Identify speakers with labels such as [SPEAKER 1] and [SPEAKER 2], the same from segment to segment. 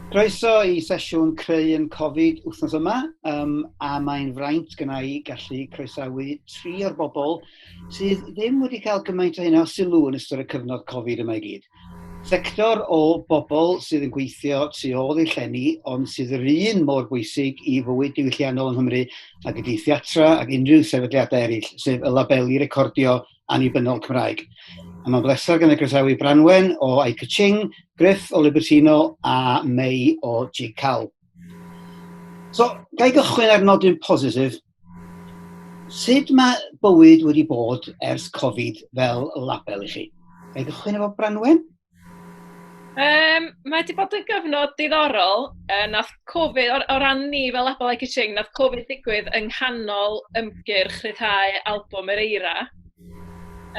[SPEAKER 1] Croeso i sesiwn Creu yn Covid wythnos yma, a mae'n fraint gynna i gallu croesawu tri o'r bobl sydd ddim wedi cael gymaint o hynna o sylw yn ystod y cyfnod Covid yma i gyd. Sector o bobl sydd yn gweithio tu ôl i'r llenni, ond sydd yr un mor bwysig i fywyd diwylliannol yng Nghymru ag ydy theatra ac unrhyw sefydliadau eraill, sef y labeli recordio annibynnol Cymraeg. A mae'n bleser gen i groesawu Branwen o I Ka-Ching, Griff o Libertino a Mei o JigCal. So, ga i gychwyn ar nodyn positif? Sut mae bywyd wedi bod ers Covid fel label i chi? Ga i gychwyn efo Branwen?
[SPEAKER 2] Mae wedi bod yn gyfnod diddorol. Nath Covid, o ran ni fel label I Ka-Ching, nath Covid ddigwydd yng nghanol ymgyrch rhyddhau albwm Yr Eira.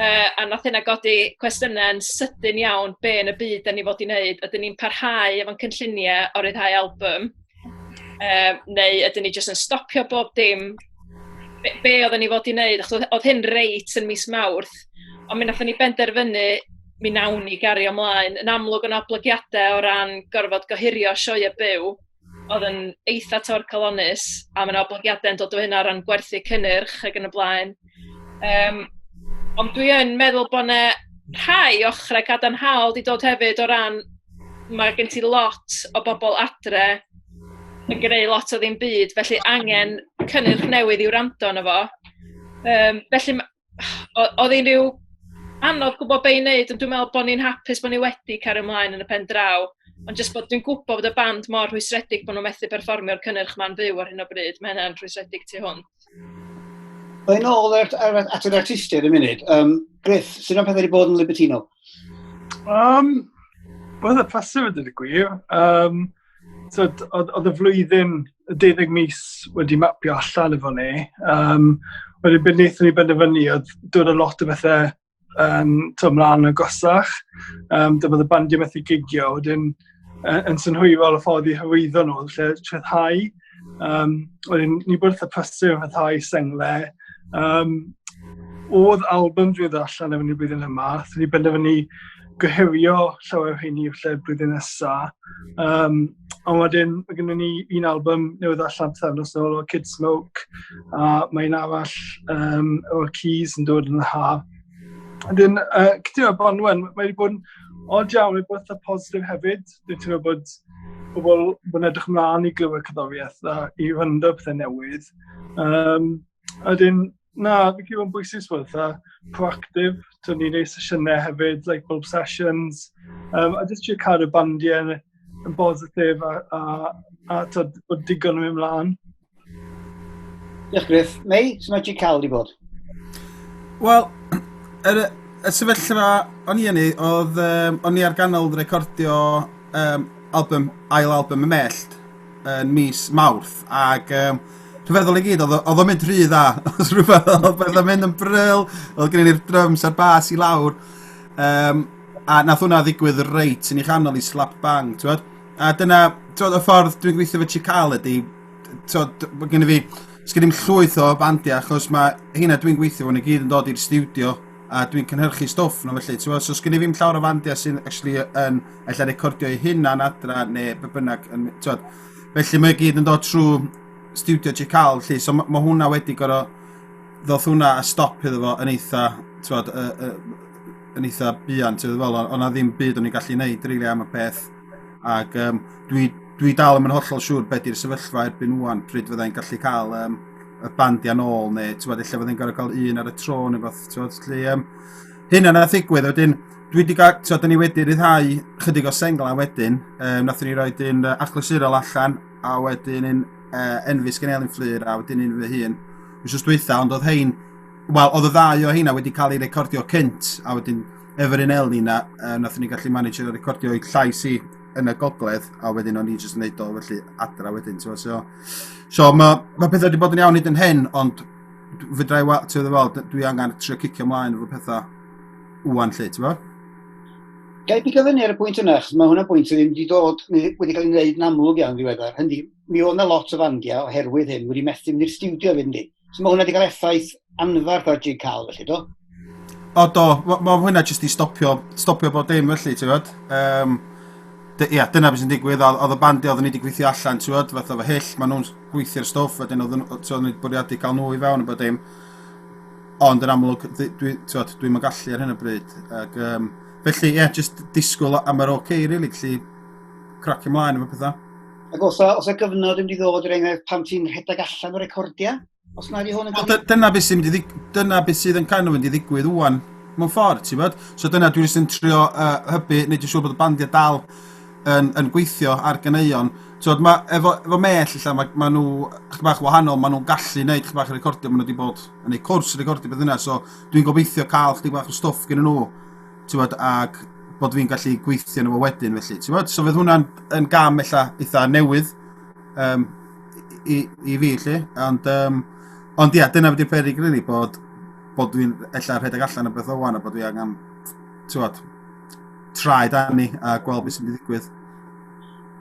[SPEAKER 2] A nath hynna godi cwestiynau yn sydyn iawn be yn y byd da ni fod i wneud. Ydyn ni'n parhau efo'n cynlluniau o ryddhau albwm? Neu ydyn ni jyst yn stopio bob dim? Be oedden ni fod i wneud? Achos oedd hyn reit yn mis Mawrth, ond mi nathon ni benderfynu mi nawn ni gario ymlaen. Yn amlwg yn oblygiadau o ran gorfod gohirio sioeau byw, oedd yn eitha torcalonnus, a mae 'na oblygiadau yn dod o hynna o ran gwerthu cynnyrch ac yn y blaen. Ond dwi yn meddwl bod 'na rhai ochrau cadarnhaol 'di dod hefyd o ran mae gen ti lot o bobl adre yn gwneud lot o ddim byd, felly angen cynnyrch newydd i wrando arno fo. Felly oedd hi'n rhyw anodd gwybod be i wneud, ond dwi'n meddwl bod ni'n hapus bod ni wedi cario ymlaen yn y pen draw. Ond jyst bod dwi'n gwybod bod y band mor rhwystredig bod nhw'n methu perfformio'r cynnyrch ma'n fyw ar hyn o bryd. Mae hynna'n rhwystredig tu hwnt.
[SPEAKER 1] Mae'n ôl at yr artistiaid y munud. Griff, sut mae pethau wedi bod yn Libertino?
[SPEAKER 3] Wel, y prysur ydy'r gwir. So, oedd y flwyddyn, y 12 mis wedi mapio allan efo ni. Wedyn, beth wnaethon ni benderfynu oedd dod â lot o bethau ymlaen yn gosach. Dyma oedd y bandiau methu gigio, wedyn yn synhwyrol y ffordd i hyrwyddo nhw, lle rhyddhau. Wedyn, ni bod eitha prysur yn rhyddhau senglau. Oedd album dwi'n ddod allan efo ni blwyddyn yma, so ni benderfynu gohirio llawer o rheini lle blwyddyn nesa. Ond wedyn, mae gennym ni un album newydd allan pythefnos nôl o Kid Smoke, a mae un arall o'r Keys yn dod yn y ha. Wedyn, cytuno Branwen, mae wedi bod yn od iawn, mae wedi bod eitha positif hefyd. Dwi'n teimlo bod pobl bod yn edrych ymlaen i glywed cerddoriaeth a i wrando pethau newydd. A wedyn, na, fi'n credu bod yn bwysig bod eitha proactive. So, ni'n gwneud sesiynau hefyd, like bulb sessions. A jyst trio cadw bandiau yn bositif a tyd, bod digon yn mynd ymlaen.
[SPEAKER 1] Diolch, Griff. Mei, sut mae JigCal wedi bod?
[SPEAKER 4] Wel, y sefyllfa o'n i yn ei, oedd o'n i ar ganol recordio album, ail album y Mellt yn mis Mawrth, ac rhyfeddol i gyd, oedd o'n mynd rhy dda. Oedd rhywbeth, oedd pethau'n mynd yn bryl, oedd gen i'r drums a'r bas i lawr. A nath hwnna ddigwydd reit yn ei chanol i slap bang, ti'n gwbod? A dyna, ti'n gwbod, y ffordd dwi'n gweithio efo JigCal ydy, ti'n gwbod, ma' genna fi, sgen i'm llwyth o bandiau, achos mae heina dwi'n gweithio efo nhw i gyd yn dod i'r stiwdio, a dwi'n cynhyrchu stwff nhw felly, ti'n gwbod, so sgen i ddim llawer o fandiau sy'n actually yn ella recordio eu hunan adra neu be bynnag, yn, ti'n gwbod. Felly mae i gyd yn dod trwy stiwdio JigCal, felly, so ma' hwnna wedi gor'o', ddoth hwnna a stop iddo fo yn eitha, ti'n gwbod, yn eitha buan, ti'n gwbod, fel, o'na ddim byd o'n i'n gallu neud rili am y peth, ac dwi dal ddim yn hollol siŵr be di'r sefyllfa erbyn ŵan, pryd fyddai'n gallu cael y bandiau nôl, neu ti'n gwbod, ella fyddai'n gor'o' cael un ar y tro neu beth, ti'n gwbod, felly hynna nath ddigwydd. Wedyn dwi wedi gael, ti'n gwbod, da ni wedi rhyddhau chydig o senglau wedyn, nathon ni roed un achlysurol allan, a wedyn un Enfys gen Elin Fflur, a wedyn un fy hun wythnos dwytha, ond oedd hein, wel, oedd y ddau o heina wedi cael ei recordio cynt, a wedyn efo'r un Elin na, nathon ni gallu manage o recordio i llais i yn y gogledd, a wedyn o'n i jyst yn neud o felly adra wedyn, ti'n gwbod, so ma pethau wedi bod yn iawn hyd yn hyn, ond fedra i ti'n gwbod, dwi angen trio cicio ymlaen efo pethau ŵan lle, ti'n gwbod?
[SPEAKER 1] Ga i bigo fyny ar y pwynt yna, achos mae hwnna'n bwynt sydd ddim wedi dod, neu wedi cael ei wneud yn amlwg iawn ddiweddar. Hynny, mi oedd yna lot o fandiau oherwydd hyn wedi methu mynd i'r stiwdio fynd i. So mae hwnna wedi cael effaith anfarth ar JigCal, felly, do?
[SPEAKER 4] O, do. Ma hwnna jyst i stopio bod dim felly, ti'n gwbod? Ia, dyna beth sy'n digwydd, oedd y bandiau oedden ni wedi gweithio allan, ti'n gwybod, fatha fy hyll, maen nhw'n gweithio'r stwff, wedyn oedden nhw wedi bwriadu cael nhw i fewn a bod dim. Ond yn amlwg, dwi'n dwi dwi'n gallu ar hyn o bryd. Ac, felly, ie, yeah, just disgwyl am yr oce, okay, really, gallu cracio ymlaen efo pethau.
[SPEAKER 1] Ac os oes a gyfnod yn mynd i ddod, er enghraifft, pam ti'n rhedeg allan o recordiau? Os na di hwn yn...
[SPEAKER 4] Well, dyna beth sy'n mynd i dyna beth sydd yn kind of mynd i ddigwydd ŵan mewn ffordd, ti'n bod? So dyna dwi'n jyst yn trio hybu, neud yn siŵr bod y bandiau dal yn gweithio ar ganeuon. Ti'n ma, efo Mellt, ella, ma nhw chydig bach wahanol, ma nhw'n gallu neud chydig bach o recordio, ma nhw wedi bod yn neud cwrs recordio beth yna, so dwi'n gobeithio cael chydig bach o stwff gen nhw, ti'n bod, ac bod fi'n gallu gweithio nhw wedyn, felly, ti'n bod? So fydd hwnna'n yn gam ella eitha newydd i fi, lle. Ond ia, dyna fydd peryg, really, bod dwi'n ella rhedeg allan o beth o wan, a bod dwi angen, ti'n bod, traed arni a gweld beth sy'n mynd i ddigwydd.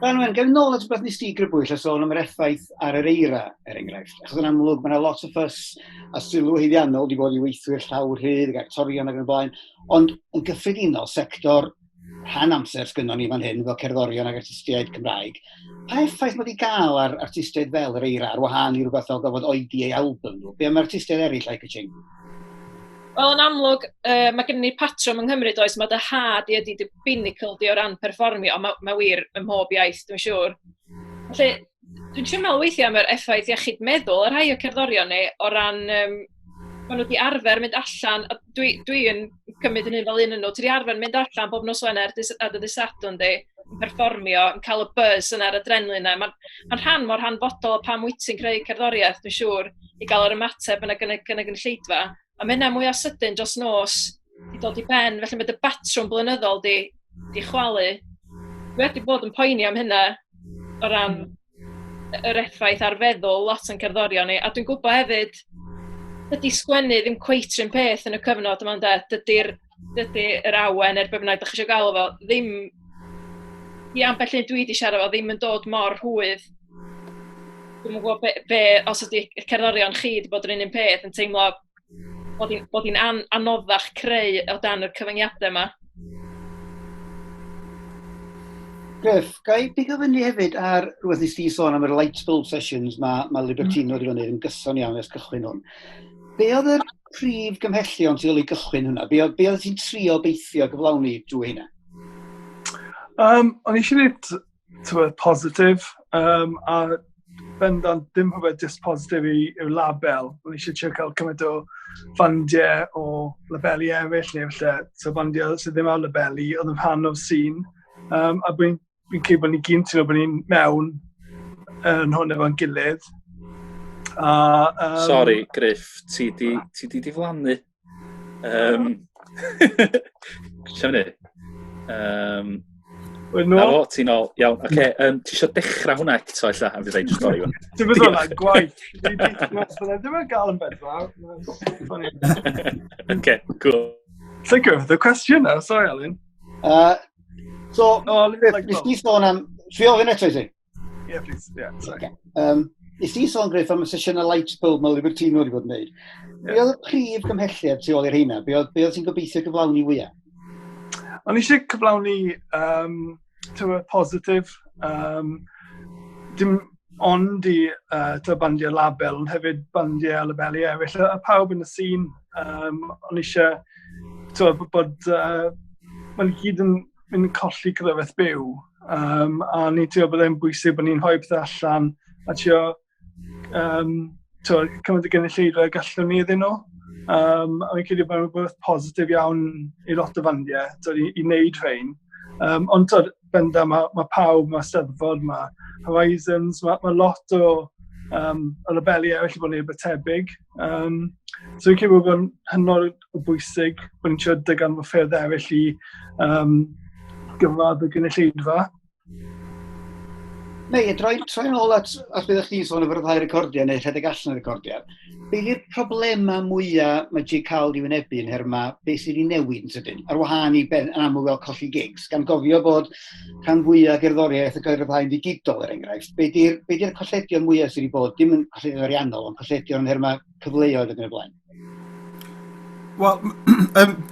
[SPEAKER 1] Branwen, gael nôl at rhywbeth nes ti grybwyll a sôn am yr effaith ar yr eira, er enghraifft. Achos yn amlwg, mae yna lot o ffys a sylw haeddiannol wedi bod i weithwyr llawr rhydd ac actorion ac yn y blaen. Ond yn gyffredinol, sector rhan amser sgynnon ni fan hyn fel cerddorion ac artistiaid Cymraeg, pa effaith mae wedi gael ar artistiaid fel yr eira ar wahân i rhywbeth fel gofod oedi ei album nhw? Be am artistiaid eraill, Like a Ching?
[SPEAKER 2] Wel, yn amlwg, mae gennym ni patrwm yng Nghymru, does, mae dy ha di ydi dy pinnacle di o ran perfformio, ond mae wir ym mhob iaith, dwi'n siŵr. Felly, dwi'n trio meddwl weithiau am yr effaith iechyd meddwl ar rhai o cerddorion ni, o ran, maen nhw wedi arfer mynd allan, a dwi yn cymryd yn un fel un yn nhw, ti wedi arfer mynd allan bob nos Wener a dy ddydd Sadwrn di, yn perfformio, yn cael y buzz yna, yr adrenalin yna. Mae'n rhan mor hanfodol o pam wyt ti'n creu cerddoriaeth, dwi'n siŵr, i gael yr ymateb yna gan y gynulleidfa. A mae hynna mwy o sydyn dros nos di dod i ben, felly mae dy batrwm blynyddol di chwalu. Dwi wedi bod yn poeni am hynna o ran yr effaith ar feddwl lot o'n cerddorion ni, a dwi'n gwybod hefyd, dydy sgwennu ddim cweit yr un peth yn y cyfnod yma, ynde? Dydy yr awen, er be bynnag dach chi eisiau galw fo, ddim, i ambell un dwi wedi siarad fo, ddim yn dod mor rhwydd. Dwi'm yn gwybod be, os ydy cerddorion chi wedi bod yr un peth yn teimlo bod hi'n anoddach creu o dan y cyfyngiadau yma.
[SPEAKER 1] Griff, ga i bigo fyny hefyd ar rhywbeth nes ti sôn am yr light bulb sessions mae Libertino wedi bod yn gwneud yn gyson iawn ers cychwyn hwn. Be oedd yr prif gymhellion tu ôl i gychwyn hwnna? Be oedd ti'n trio beithio gyflawni drwy hynna?
[SPEAKER 3] O'n i eisiau gwneud tywed, positif, a bendant dim rhywbeth just positif i'r label. O'n i eisiau trio cael cymaint o fandiau o labeli eraill, neu falle so fandiau sydd ddim ar labeli, oedd yn rhan o'r scene. A fi'n credu bod ni gyd yn teimlo bod ni'n mewn yn hwn efo'n gilydd. A,
[SPEAKER 5] Sorry, Griff, ti di diflannu. Lle fyny?
[SPEAKER 3] Wel, nôl.
[SPEAKER 5] Na fo, ti'n ôl. Iawn, oce. Ti isio dechrau hwnna eto, ella, a fi ddeud stori hwn.
[SPEAKER 3] Ti'n mynd hwnna, gwaith. Ddim yn gael yn bedwar. Funny.
[SPEAKER 5] Oce, cool.
[SPEAKER 3] Think of the question now, sorry, Alun.
[SPEAKER 1] So,
[SPEAKER 3] Oh,
[SPEAKER 1] Griff,
[SPEAKER 3] like
[SPEAKER 1] nes ti sôn am... Fi ofyn eto i ti?
[SPEAKER 3] Yeah, please. Yeah, sorry.
[SPEAKER 1] Okay. Nes ti sôn, Griff, am y sesiynau light bulb mae Libertino wedi bod yn neud. Be oedd y prif gymhelliad tu ôl i'r rheina? Be oedd ti'n gobeithio gyflawni fwyaf?
[SPEAKER 3] O'n i eisiau cyflawni tywed, positif. Dim ond i tywed, bandiau label, ond hefyd bandiau a labeli eraill. A pawb yn y scene, o'n i eisiau tywed, bod ma'n gyd yn mynd colli cerddoriaeth byw. A ni'n teimlo bod e'n bwysig bod ni'n rhoi pethau allan a trio tywed, cymaint o gynulleidfa gallwn ni iddyn nhw. A fi'n credu bod e'n rhywbeth positif iawn i lot o fandiau, tywed, i wneud rhain. Ond tywed, benda, ma pawb, ma Steddfod, ma Horizons, ma lot o labeli eraill wedi bod yn rhywbeth tebyg. So fi'n credu bod yn hynod o bwysig bod ni'n trio dygan ffyrdd eraill i gyrraedd y gynulleidfa.
[SPEAKER 1] Neu, troi yn ôl at beth chdi'n sôn efo'r ddau recordiau neu rhedeg allan y recordiau. Be ydy'r problemau mwyaf mae Jay Cael di wynebu yn herma beth sydd wedi newid yn sydyn, ar wahân i ben, yn amlwg fel colli gigs, gan gofio bod rhan fwyaf gerddoriaeth yn cael ei ryddhau'n ddigidol, er enghraifft. Be ydy'r colledion mwyaf sydd wedi bod, dim yn colledion ariannol, ond colledion yn herma cyfleoedd ac yn y blaen?
[SPEAKER 4] Wel,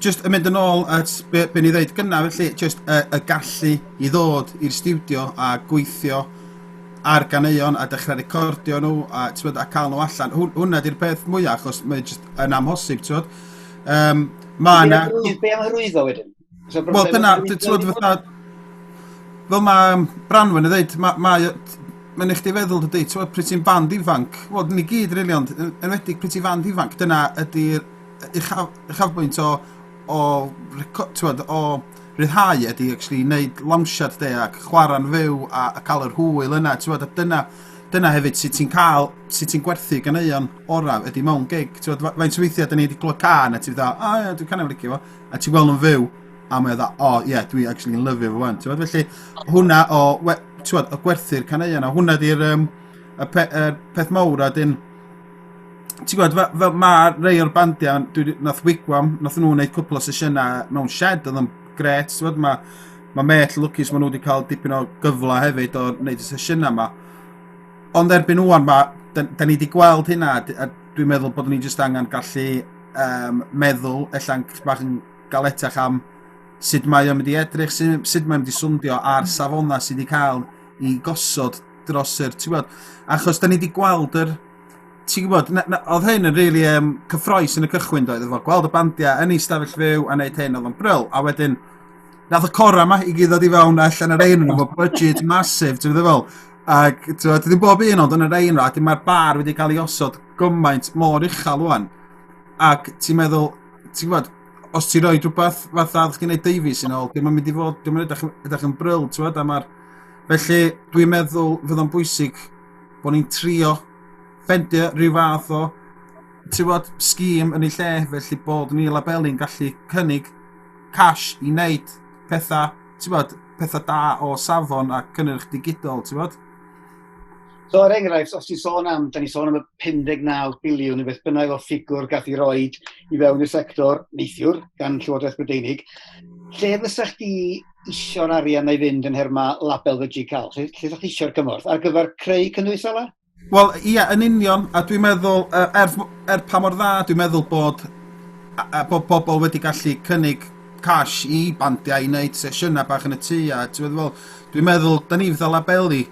[SPEAKER 4] just yn mynd yn ôl at be ni ddeud gynna, felly, just y gallu i ddod i'r stiwdio a gweithio ar ganeuon a dechrau recordio nhw a, t'mod, a cael nhw allan. Hwnna di'r peth mwyaf, achos mae just yn amhosib, t'mod. Ma'
[SPEAKER 1] 'na... Be am hyrwyddo wedyn?
[SPEAKER 4] Wel, dyna, t'mod, fatha, fel mae Branwen yn dweud, mae'n eich di feddwl, dydy, t'mod, pryd ti'n band ifanc, wel, ni gyd, rili, ond yn enwedig pryd ti'n band ifanc, dyna ydy'r uchafbwynt o, t'mod, o ryddhau ydy actually wneud lawnsiad de ac chwarae'n fyw a cael yr hwyl yna, t'mod, a dyna hefyd sut ti'n cael, sut ti'n gwerthu ganeuon orau ydy mewn gig. T'mod, faint o weithiau da ni wedi clywed cân a ti'n dda, "O ie, dwi'n kind of licio fo," a ti'n gweld nhw'n fyw, a mae'n dda, "O ie, dwi actually yn lyfio fo wan." T'mod, felly hwnna o, t'mod, o gwerthu'r caneuon, a hwnna di'r y peth mawr, a dyn, ti'n gwybod, fel mae rei o'r bandiau, nath Wigwam, nath nhw wneud cwpl o sesiynau mewn shed, oedd yn gret, ti'n gwybod, mae Mellt lwcus, maen nhw wedi cael dipyn o gyfle hefyd o wneud y sesiynau yma. Ond erbyn wan, da ni wedi gweld hynna, a dwi'n meddwl bod ni jyst angen gallu meddwl, ella'n bach yn galetach am sut mae o'n mynd i edrych, sut mae'n mynd i swndio a'r safonau sydd wedi cael i gosod dros yr, ti'n gwybod, achos da ni wedi gweld yr, ti'n gwybod, na, oedd hyn yn really cyffrous yn y cychwyn doedd, efo gweld y bandiau yn ei stafell fyw a wneud hyn, oedd o'n brill, a wedyn, nath y cora yma i gyd ddod i fewn allan ar ein efo budget massive, ti'n meddwl fel, ac ti'n gwybod, ddim bob un ond yn yr ein a mae'r bar wedi cael ei osod gymaint mor uchel wan, ac ti'n meddwl, ti'n gwybod, os ti'n rhoi rhywbeth fatha oeddech chdi'n neud Davies yn ôl, dim yn mynd i fod, dim yn edrych yn brill, ti'n gwybod, a mae'r... Felly, dwi'n meddwl fydd o'n bwysig bod ni'n trio ffendio rhyw fath o, ti'n gwybod, scheme yn ei lle, felly bod ni labeli'n gallu cynnig cash i wneud pethau, ti'n gwybod, pethau da o safon a cynnyrch digidol, ti'n gwybod?
[SPEAKER 1] So, er enghraifft, os ti'n sôn am, da ni sôn am y 59 biliwn neu beth bynnag o ffigwr gath i roed i fewn i'r sector neithiwr gan Llywodraeth Brydeinig, lle fysa chdi isio'r arian na i fynd yn herma label fedru cael? Lle fysa chdi isio'r cymorth? Ar gyfer creu cynnwys fel 'na?
[SPEAKER 4] Wel, ie, yn union, a dwi'n meddwl, er pa mor dda, dwi'n meddwl bod pobl wedi gallu cynnig cash i bandiau i wneud sesiynau bach yn y tŷ, a ti'n meddwl, dwi'n meddwl, da ni fatha labeli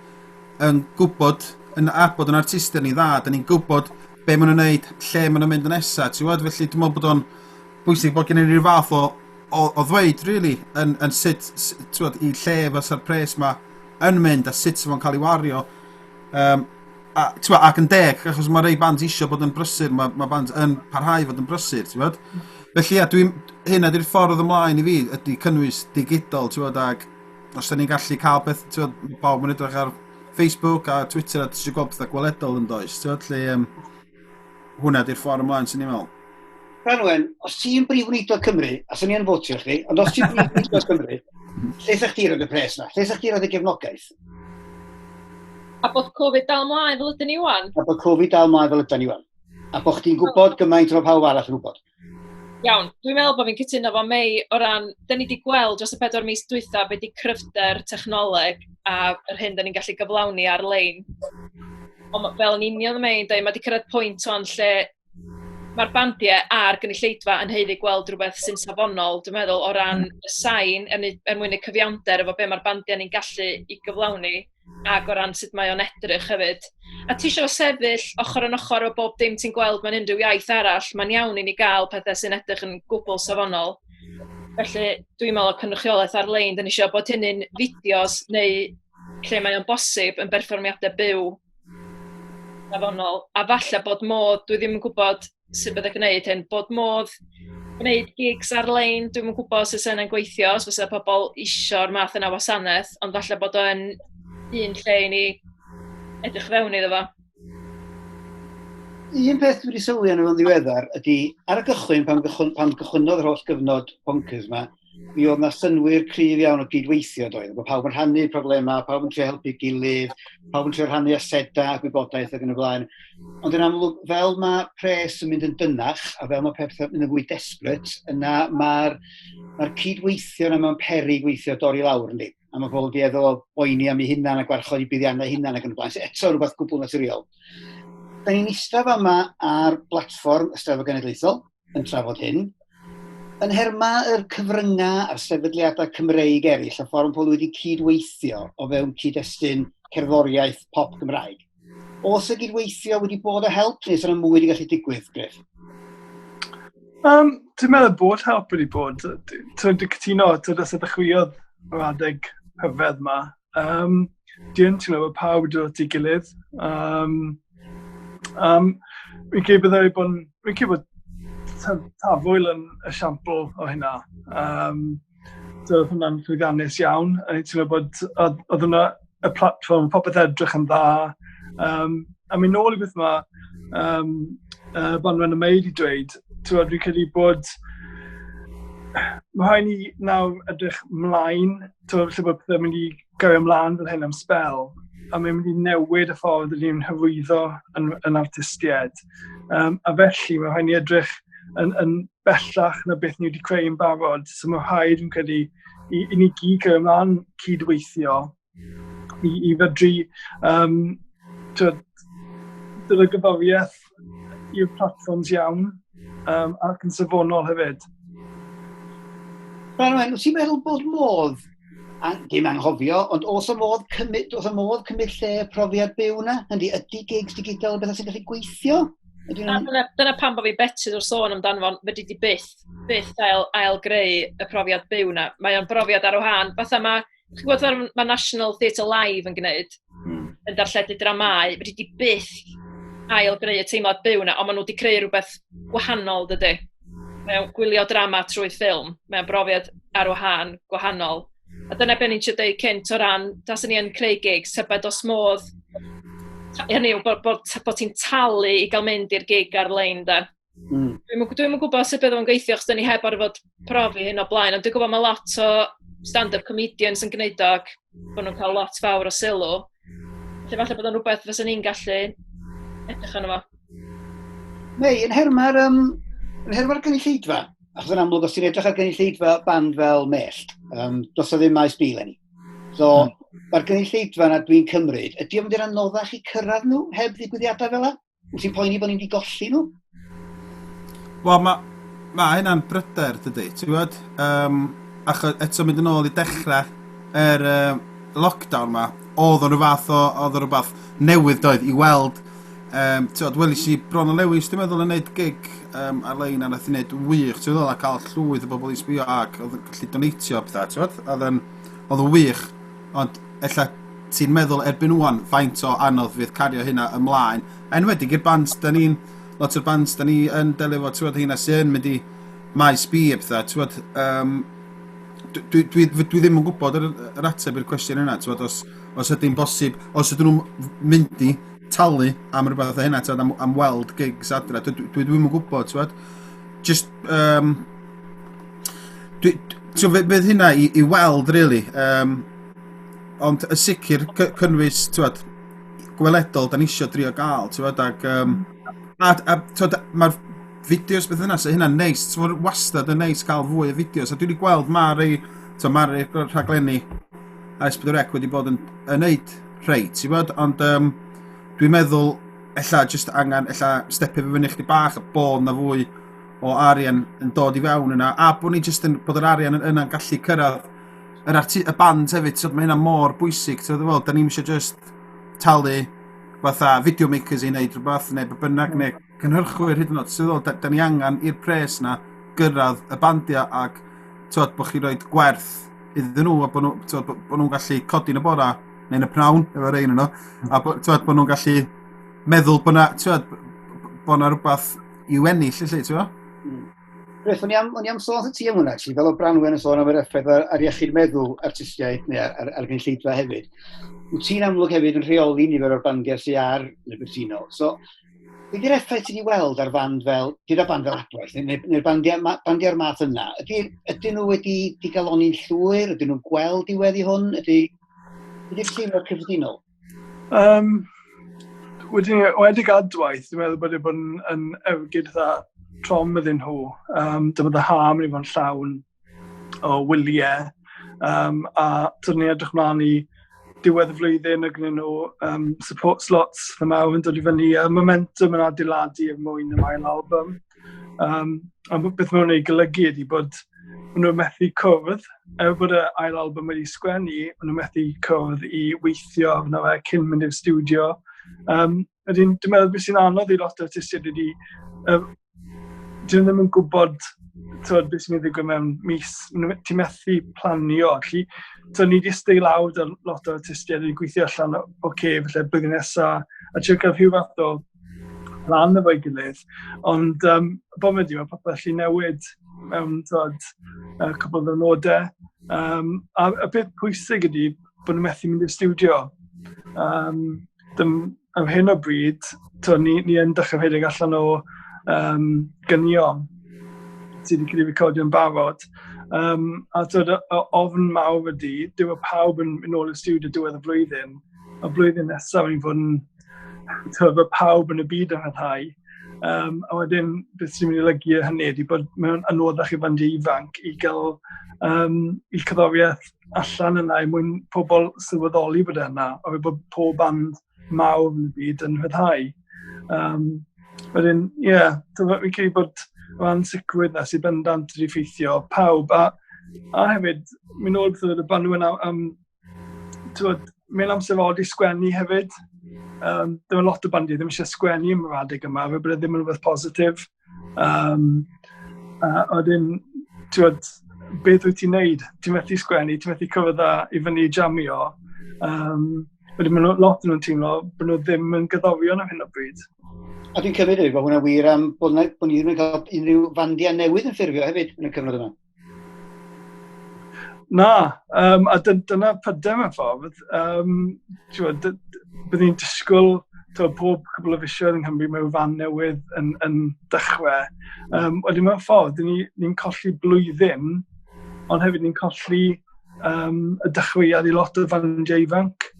[SPEAKER 4] yn gwybod, yn abod yn artistiaid ni dda, da ni'n gwybod be maen nhw'n wneud, lle maen nhw'n mynd yn nesa, ti'n gwybod? Felly dwi'n meddwl bod o'n bwysig bod gen i ryw fath o ddweud, really, yn sut, ti'n gwybod, i lle fysa'r pres ma yn mynd a sut fo'n cael ei wario. A, ti'n gwbod, ac yn deg, achos mae rei bands isio bod yn brysur, mae bands yn parhau fod yn brysur, ti'n gwybod? Felly, ia, hynna di'r ffordd ymlaen i fi, ydy cynnwys digidol, ti'n gwybod, ac os da ni'n gallu cael beth, ti'n gwybod, pawb yn edrych ar Facebook a Twitter a ti eisiau gweld pethau gweledol yn does, ti'n gwybod, lle, hwnna di'r ffordd ymlaen sy'n ni'n meddwl.
[SPEAKER 1] Branwen, os ti'n brif weinidog Cymru, a swn i yn fotio chdi, ond os ti'n brif weinidog Cymru, lle sa chdi roed y pres na? Lle sa chdi roed y gefnogaeth?
[SPEAKER 2] A bod Covid dal ymlaen fel ydyn ni wan?
[SPEAKER 1] A bod Covid dal ymlaen fel ydyn ni wan. A bod chdi'n gwybod gymaint o pawb arall yn gwybod.
[SPEAKER 2] Iawn, dwi'n meddwl bod fi'n cytuno fo Mei o ran, da ni wedi gweld dros y 4 mis dwytha be di cryfder technoleg a yr hyn da ni'n gallu gyflawni ar-lein. Ond fel yn union Mei'n dweud, mae wedi cyrraedd pwynt o'n lle mae'r bandiau a'r gynulleidfa yn haeddu gweld rhywbeth sy'n safonol, dwi'n meddwl, o ran y sain, er mwyn y cyfiawnder efo be mae'r bandiau ni'n gallu i gyflawni, ac o ran sut mae o'n edrych hefyd. A ti eisiau sefyll ochr yn ochr o bob dim ti'n gweld mewn unrhyw iaith arall, mae'n iawn i ni gael pethau sy'n edrych yn gwbl safonol. Felly dwi'n meddwl o cynrychiolaeth ar-lein, dyn ni eisiau bod hynny'n fideos neu lle mae o'n bosib yn berfformiadau byw safonol. A falle bod modd, dwi ddim yn gwybod sut bydde gwneud hyn, bod modd gwneud gigs ar-lein, dwi'm yn gwybod sut sy'n gweithio, os fysa pobl isio'r math yna o wasanaeth, ond falle bod o'n un lle i ni edrych fewn iddo fo.
[SPEAKER 1] Un peth dwi wedi sylwi arno fo'n ddiweddar ydy, ar y gychwyn, pan gychwynnodd yr holl gyfnod bonkers yma, mi oedd na synnwyr cryf iawn o gydweithio doedd. Bod pawb yn rhannu problemau, pawb yn trio helpu gilydd, pawb yn trio rhannu asedau a gwybodaeth ac yn y blaen. Ond yn amlwg, fel mae pres yn mynd yn dynnach a fel mae pethau yn mynd yn fwy desperate, yna mae'r cydweithio yna mewn peryg gweithio dorri lawr, yndi? A mae pobl yn dueddol o boeni am eu hunan a gwarchod eu buddiannau hunan ac yn y blaen. So eto rhywbeth gwbl naturiol. Da ni'n eistedd fama ar blatfform y Steddfod Genedlaethol yn trafod hyn. Yn nhermau'r cyfryngau a'r sefydliadau Cymreig eraill, y ffordd mae pobl wedi cydweithio o fewn cyd-destun cerddoriaeth pop Gymraeg, oes y gydweithio wedi bod o help neu sy'n mwy wedi gallu digwydd, Griff?
[SPEAKER 3] Dwi'n meddwl bod help wedi bod. Dwi'n cytuno, dwi'n os ddechreuodd yr adeg hyfedd yma. Dwi'n teimlo bod pawb wedi dod at ei gilydd. Fi'n credu byddai bod yn... Fi'n credu bod Tafwyl yn esiampl o hynna. Oedd hwnna'n llwyddiannus iawn. A ni'n teimlo bod oedd hwnna y platfform, popeth edrych yn dda. A mynd nôl i beth mae Branwen a Mei wedi dweud, dwi'n credu bod mae rhaid ni nawr edrych mlaen, felly bod pethau'n mynd i gario ymlaen fel hyn am sbel, a mae'n mynd i newid y ffordd ydyn ni'n hyrwyddo yn artistiaid. A felly mae rhaid ni edrych yn bellach na beth ni wedi creu yn barod. So mae rhaid, dwi'n credu, i ni gyd cario ymlaen cydweithio i fedru dod o gyforiaeth i'r platfforms iawn ac yn safonol hefyd.
[SPEAKER 1] Branwen, wyt ti'n meddwl bod modd, a dim anghofio, ond oes y modd cymryd, oes y modd cymryd lle profiad byw na? Yndi, ydy gigs digidol yn bethau sy'n gallu gweithio?
[SPEAKER 2] Na, dyna pam bod fi betyd o'r sôn amdano fo, fedri di byth ail greu y profiad byw na. Mae o'n brofiad ar wahân. Fatha mae, chi'n gwybod, mae National Theatre Live yn gwneud, yn darlledu dramau, fedri di byth ail greu y teimlad byw na, ond maen nhw wedi creu rhywbeth gwahanol, dydy. Mae o'n gwylio drama trwy ffilm, mae o'n brofiad ar wahân gwahanol. A dyna be ni'n trio deud cynt o ran, taswn ni yn creu gigs, tybed os modd, hynny yw bod ti'n talu i gael mynd i'r gig ar-lein, de. Dwi'm yn gwybod sut bydd o'n gweithio, achos dyn ni heb orfod profi hyn o blaen, ond dwi'n gwybod mae lot o stand-up comedians yn gwneud o, ac bod nhw'n cael lot fawr o sylw. Felly falle bod o'n rhywbeth fysa ni'n gallu edrych arno fo.
[SPEAKER 1] Mei, yn nhermau'r gynulleidfa, achos yn amlwg os ti'n edrych ar gynulleidfa band fel Mellt, does o ddim Maes B eleni. So, mae'r gynulleidfa yna dwi'n cymryd, ydy o'n mynd i'r anoddach i cyrraedd nhw heb ddigwyddiadau fel yna? Wyt ti'n poeni bod ni'n mynd i golli nhw?
[SPEAKER 4] Wel, ma hynna'n bryder, dydy, ti'n gwybod? Achos eto mynd yn ôl i dechrau yr lockdown ma, oedd o'n rhywbeth o, oedd o'n rhywbeth newydd doedd i weld. Ti'n gwybod, welis i Bron o Lewis, dwi'n meddwl, yn neud gig ar-lein a nath i wneud wych, ti'n meddwl, a cael llwyth o bobl i sbio ac oedd yn gallu donatio pethau, ti'n gwybod? Oedd yn wych, ond ella ti'n meddwl erbyn ŵan faint o anodd fydd cario hynna ymlaen. Enwedig i'r bands da ni'n, lot o'r bands da ni yn delio efo, ti'n gwybod, hynna sy'n mynd i Maes B a pethau, ti'n gwybod, dwi ddim yn gwybod yr ateb i'r cwestiwn yna, ti'n gwybod, os ydy'n bosib, os ydyn nhw'n mynd i talu am rhywbeth o hynna, ti'n gwybod, am weld gigs adra, dwi ddim yn gwybod, ti'n gwybod. Just, dwi, ti'n gwybod, fydd hynna i weld, really, ond y sicr cynnwys, ti'n gwybod, gweledol, da ni isio drio gael, ti'n gwybod, ac, a, ti'n gwybod, mae'r fideos beth yna, so hynna'n neis, ti'n gwybod, wastad yn neis cael fwy o fideos, a dwi wedi gweld ma' rei, ti'n gwybod, ma' rei rhaglenni S4C wedi bod yn neud rhei, ti'n gwybod, ond dwi'n meddwl, ella jyst angen, ella stepio fe fyny chdi bach, a bod na fwy o arian yn dod i fewn yna, a bod ni jyst yn, bod yr arian yna'n gallu cyrraedd y band hefyd, so mae hynna mor bwysig, ti'n gwybod, da ni'm eisiau jyst talu fatha video makers i wneud rhywbeth, neu be bynnag, neu cynhyrchwyr hyd yn oed, ti'n gwybod, da ni angen i'r pres na gyrraedd y bandiau ac, ti'n gwybod, bod chi'n rhoi gwerth iddyn nhw, a bod nhw, ti'n gwybod, bod nhw'n gallu codi yn y bora, neu yn y pnawn, efo rhein yno, a ti'n gwybod, bod nhw'n gallu meddwl bod na, ti'n gwybod, bod na rhywbeth i'w ennill, felly, ti'n gwybod?
[SPEAKER 1] Griff, o'n i am sôn wrth ti am hwnna, actually, fel o Branwen yn sôn am yr effaith ar iechyd meddwl artistiaid neu ar gynulleidfa hefyd. Wyt ti'n amlwg hefyd yn rheoli nifer o'r bandiau sydd ar Libertino. So, be di'r effaith ti'n ei weld ar fand fel, gyda band fel Adwaith, neu'r bandiau'r math yna? Ydyn nhw wedi digaloni'n llwyr? Ydyn nhw'n gweld diwedd i hwn? Ydy'r teimlad cyffredinol?
[SPEAKER 3] Wedi Adwaith, dwi'n meddwl bod wedi bod yn ergyd dda trom iddyn nhw. Dyma dy ha mynd i fod yn llawn o wyliau. A dyn ni edrych mlaen i diwedd y flwyddyn, ag nhw support slots themâu yn dod i fyny, a momentum yn adeiladu er mwyn y ail album. A beth mae hwnna'n ei golygu ydy bod maen nhw'n methu cwrdd, er bod y ail album wedi sgwennu, maen nhw'n methu cwrdd i weithio arno fe cyn mynd i'r stiwdio. Wedyn, dwi'n meddwl beth sy'n anodd i lot o artistiaid ydy, dyn nhw ddim yn gwybod, twod, beth sy'n mynd i ddigwydd mewn mis. Ti'n methu planio. Felly, twod, ni wedi stay lawr 'da lot o artistiaid wedi gweithio allan, oce, okay, falle blwyddyn nesaf, a trio cael rhyw fath o plan efo'i gilydd. Ond bob mynd i, mae popeth allu newid mewn, twod, cwpl o ddiwrnodau. A y peth pwysig ydy bod nhw'n methu mynd i'r stiwdio. Ar hyn o bryd, twod, ni yn dechrau rhedeg allan o gynion sydd wedi cael ei recordio'n barod. A twod, y ofn mawr ydy, dyw e pawb yn mynd nôl i'r stiwdio diwedd y flwyddyn. A blwyddyn nesaf, ni'n fod yn, twod, bod pawb yn y byd yn rhyddhau. A wedyn, beth sy'n mynd i olygu hynny ydy bod mewn anoddach i fandiau ifanc i gael i cerddoriaeth allan yna er mwyn pobl sylweddoli bod e yna, oherwydd bod pob band mawr yn y byd yn rhyddhau. Wedyn, ie, yeah, fi'n credu bod yr ansicrwydd na sy'n bendant wedi effeithio pawb. A hefyd, mynd nôl beth oedd y Branwen am, twod, mae'n amser od i sgwennu hefyd. Dyma lot o bandiau ddim eisiau sgwennu am yr adeg yma, fe bod e ddim yn rhywbeth positif. A wedyn, twod, beth wyt ti'n neud? Ti'n methu sgwennu, ti'n methu cwrdd â i fyny i jamio. Wedyn mae lot yn nhw'n teimlo bod nhw ddim yn gerddorion ar hyn o bryd.
[SPEAKER 1] A dwi'n cymryd hefyd bod hwnna wir am bod ni ddim yn cael unrhyw fandiau newydd yn ffurfio hefyd yn y cyfnod yma.
[SPEAKER 3] Na, a dyna pryder mewn ffordd. Byddwn ni'n disgwyl, twod, pob cwbl o fisoedd yng Nghymru mae fan newydd yn dechrau. Wedyn mewn ffordd, ni'n colli blwyddyn, ond hefyd ni'n colli y dechreuad i lot o fandiau ifanc.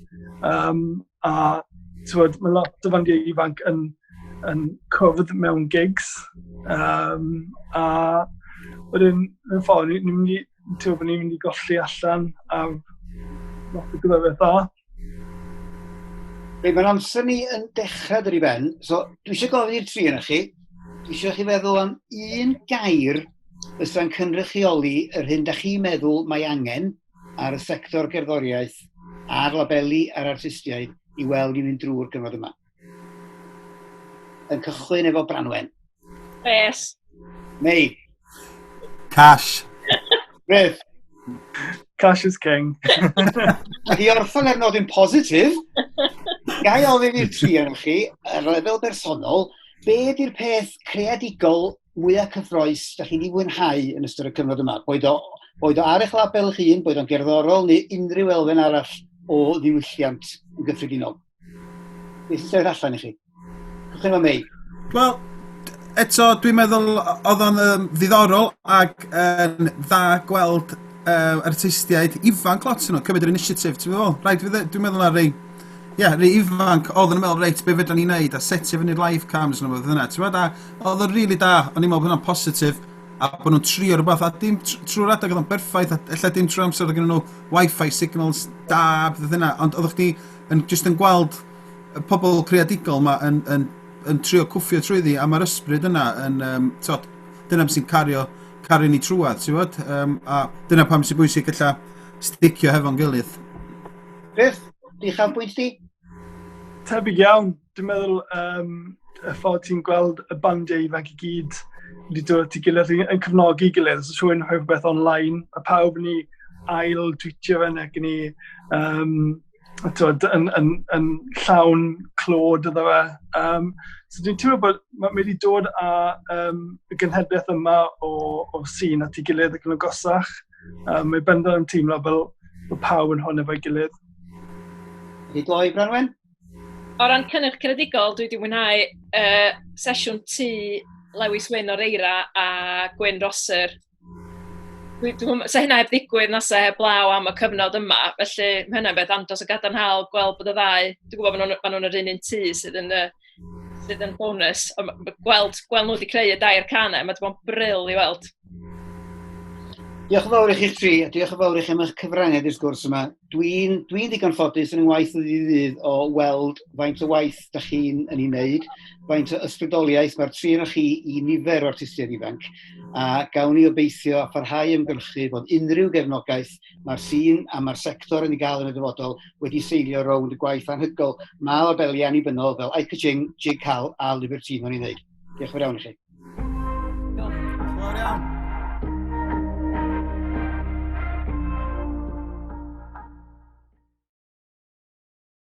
[SPEAKER 3] A twod, mae lot o fandiau ifanc yn cwrdd mewn gigs. A wedyn, mewn ffordd, ni'n mynd i, ti'n bod ni'n mynd i golli allan ar lot o gyfeiriad dda.
[SPEAKER 1] Reit, mae'n amser ni yn dechrau dod i ben, so dwi eisiau gofyn i'r tri yna chi, dwi eisiau chi feddwl am un gair fysa'n cynrychioli yr hyn da chi'n meddwl mae angen ar y sector gerddoriaeth, a'r labeli a'r artistiaid i weld ni'n mynd drwy'r cyfnod yma. Yn cychwyn efo Branwen.
[SPEAKER 2] Pres.
[SPEAKER 1] Mei.
[SPEAKER 4] Cash.
[SPEAKER 1] Griff.
[SPEAKER 3] Cash is king.
[SPEAKER 1] Ac i orffen ar nodyn positif, gai ofyn i'r tri ohonoch chi, ar lefel bersonol, be ydy'r peth creadigol mwyaf cyffroes da chi wedi fwynhau yn ystod y cyfnod yma? Boed o ar eich label eich hun, boed o'n gerddorol neu unrhyw elfen arall o ddiwylliant yn gyffredinol. Beth sy'n sefyll allan i chi? Cychwyn efo Mei.
[SPEAKER 4] Wel, eto, dwi'n meddwl oedd o'n ddiddorol ac yn dda gweld artistiaid ifanc lot yn nhw, cymryd yr initiative, ti'n meddwl? Rhaid, dwi'n meddwl ar rei, yeah, rei ifanc oedd yn meddwl, reit, be fedra ni wneud, a setio fyny'r live cams yn rhywbeth yna, ti'n meddwl, a oedd o'n rili da, o'n i'n meddwl bod hwnna'n positif, a bod nhw'n trio rhywbeth, a dim trwy'r adeg oedd o'n berffaith, a ella dim trwy'r amser oedd gen nhw wifi signals da, beth yna, ond oeddech chdi yn, just yn gweld y pobl creadigol ma yn trio cwffio trwyddi, a mae'r ysbryd yna yn, tod, dyna sy'n cario ni trwadd, ti'n gwbod? A dyna pam sy'n bwysig ella sticio hefo'n gilydd.
[SPEAKER 1] Griff, di chafbwynt di?
[SPEAKER 3] Tebyg iawn. Dwi'n meddwl y ffordd ti'n gweld y bandiau ifanc i gyd wedi dod at ei gilydd, yn cefnogi gilydd. Os oes rhywun yn rhoi rhywbeth online, a pawb yn ei ail tweetio fe ac yn ei twod, yn llawn clod iddo fe. So dwi'n teimlo bod mae wedi dod â y genhedlaeth yma o sîn at ei gilydd ac yn agosach. Mae bendant yn teimlo fel bod pawb yn hwn efo'i gilydd.
[SPEAKER 1] Wedi gloi, Branwen?
[SPEAKER 2] O ran cynnyrch creadigol, dwi wedi mwynhau sesiwn tŷ Lewis Wyn o'r Eira a Gwyn Rosser. Sa hynna heb ddigwydd na sa heb law am y cyfnod yma, felly mae hynna'n beth andros o gadarnhaol gweld bod y ddau, dwi'n gwybod bod nhw'n yr un tŷ sydd yn bonus, ond gweld nhw wedi creu y dair canau, mae wedi bod yn bril i weld.
[SPEAKER 1] Diolch yn fawr i chi'ch tri, a diolch yn fawr i chi am eich cyfraniad i'r sgwrs yma. Dwi'n dwi ddigon ffodus yn ngwaith o ddydd i ddydd o weld faint o waith da chi'n yn ei wneud, faint o ysbrydoliaeth mae'r tri yna chi i nifer o artistiaid ifanc, a gawn ni obeithio a pharhau ymgyrchu bod unrhyw gefnogaeth mae'r sîn a mae'r sector yn ei gael yn y dyfodol wedi seilio rownd y gwaith anhygoel mae labeli annibynnol fel I Ka-Ching, Jig Cal a Libertino yn ei wneud. Diolch yn fawr iawn i chi.